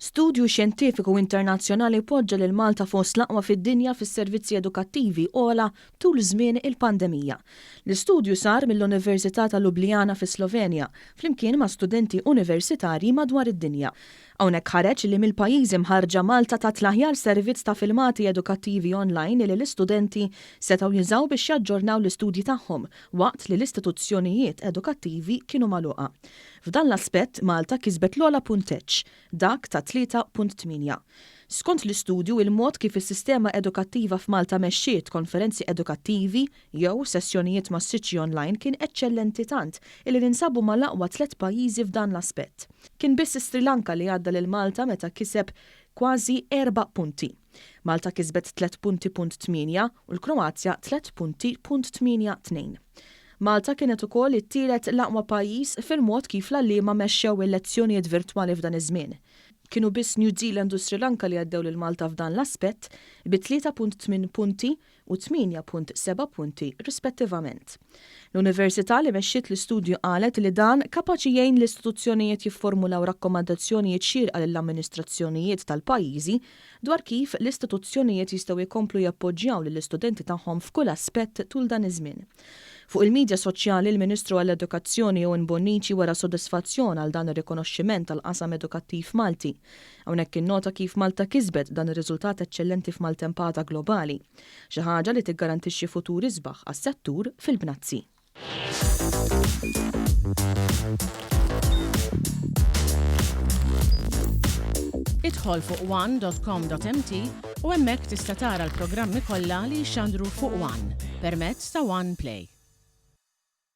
Studju xjentifiku internazzjonali poġġa lil Malta fost l-aqwa fid-dinja fis-servizzi edukattivi ogħla tul żmien il-pandemija. L-istudju sar mill-Università ta' Ljubljana fis-Slovenja flimkien ma' studenti universitarji madwar id-dinja. Hawnhekk ħareġ li mill-pajjiżi mħarrġa Malta tat l-aħjar servizz ta' filmati edukattivi online li l-istudenti setgħu jużaw biex jaġġornaw l-istudji tagħhom waqt li l-istituzzjonijiet edukattivi kienu magħluqa. F'dan l-aspett Malta kisbet l-ogħla punteġġ, dak ta' 3.8. Skont l-istudju, il-mod kif is-sistema edukattiva f'Malta mexxiet konferenzi edukattivi jew sessjonijiet massiċċi online kien eċċellenti tant illi ninsabu mal-aqwa tlett pajjiżi f'dan l-aspett. Kien biss is-Sri Lanka li għadda lil Malta meta kiseb kważi erba' punti. Malta kisbet tlett punti punt tmienja u l-Kroazja tlett punti punt tmienja tnejn. Malta kienet ukoll it-tielet l-aqwa pajjiż fil-mod kif l-għalliema mexxew il-lezzjonijiet virtwali f'dan iż-żmien. Kienu biss New Zealand u Sri Lanka li għaddew lil Malta f'dan l-aspett bi 3.8 punti u 8.7 punti rispettivament. L-Università li mexxiet l-istudju qalet li dan kapaċi jgħin l-istituzzjonijiet jifformulaw rakkomandazzjonijiet xierqa lill-amministrazzjonijiet tal-pajjiżi dwar kif l-istituzzjonijiet jistgħu jkomplu jappoġġjaw lill-istudenti tagħhom f'kull aspett tul dan iż-żmien. Fuq il-midja soċjali, il-Ministru għall-Edukazzjoni Owen Bonnici wera sodisfazzjon għal dan ir-rikonoxximent għall-qasam edukattiv Malti. Hawnhekk innota kif Malta kisbet dan ir-riżultat eċċellenti f'maltempata globali. Xi ħaġa li tiggarantixxi futur isbaħ għas-settur fil-bnazzi. Idħol fuq one.com.mt u hemmhekk tista' tara l-programmi kollha li jixxandru fuq One permezz ta' One Play.